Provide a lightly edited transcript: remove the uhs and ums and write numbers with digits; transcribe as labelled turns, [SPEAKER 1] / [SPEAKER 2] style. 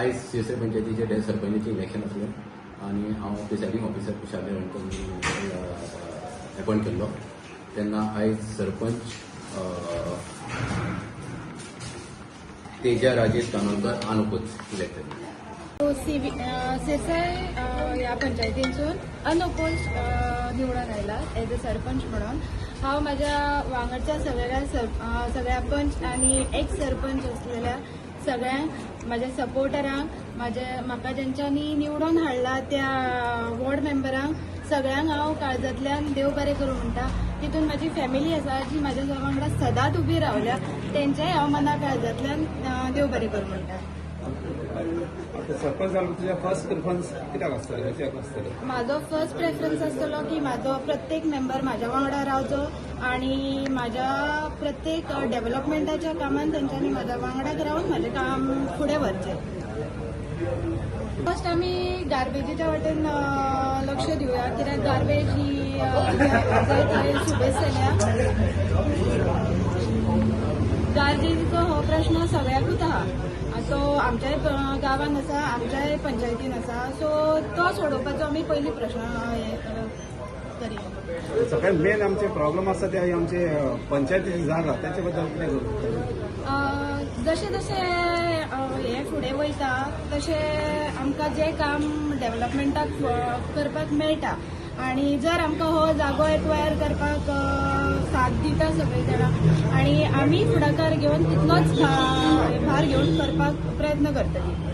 [SPEAKER 1] आयज शिरसय पंचायतीचे सरपंचाचें इलेक्शन आसलें आनी हांव प्रिसायडींग ऑफिसर कुशाले रणकर एपॉयंट केल्लो. तेन्ना आयज सरपंच तेजा राजेश कानोलकर अनओपोज इलेक्ट जाले.
[SPEAKER 2] सी सिरसाय ह्या पंचायतीनसून अनओपोज निवडून आयला एज अ सरपंच म्हणून. हांव म्हाज्या वांगडच्या सगळ्या सगळ्या पंच आनी एक्स सरपंच असलेल्या सगळ्यांक, म्हाज्या सपोर्टरांक, म्हाज्या म्हाका जेंच्यांनी निवडून हाडला त्या वॉर्ड मेंबरांक, सगळ्यांक हांव काळजांतल्यान देव बरें करूं म्हणटा. तितून म्हाजी फॅमिली आसा, जी म्हाज्या वांगडा सदांच उबी रावल्या, तेंचेय हांव मना काळजांतल्यान देव बरें करूं म्हणटा.
[SPEAKER 3] आता सरपंच जालो, तुझ्या फर्स्ट प्रिफरन्स कित्याक आसतलें, कित्याक आसतलें?
[SPEAKER 2] म्हाजो फर्स्ट प्रेफरन्स आसतलो की म्हाजो प्रत्येक मेंबर म्हाज्या वांगडा रावचो आणि म्हाज्या प्रत्येक डेव्हलपमेंटाच्या कामान तेंच्यांनी म्हाज्या वांगडाक रावन म्हाजें काम फुडें व्हरचें. फर्स्ट आमी गार्बेजीच्या वाटेन लक्ष दिवया, कित्याक गार्बेज ही जाय थंय सुबेज जाल्या. गार्बेजीचो हो प्रश्न सगळ्याकूच आहा. सो आमच्याय गांवान आसा, आमच्याय पंचायतीन आसा. सो तो सोडोवपाचो आमी पयली प्रश्न हे करया.
[SPEAKER 3] सगळ्यात मेन आमचे प्रॉब्लेम आसा ते आमचे पंचायतीची जागा, त्याच्या बद्दल कितें करूं?
[SPEAKER 2] जशें जशें हे फुडें वयता तशें आमकां जें काम डेव्हलपमेंटाक करपाक मेळटा आनी जर आमकां हो जागो एक्वायर करपाक साथ दिता सगळीं जाणां आनी आमी फुडाकार घेवन तितलोच भार घेवन करपाक प्रयत्न करतली.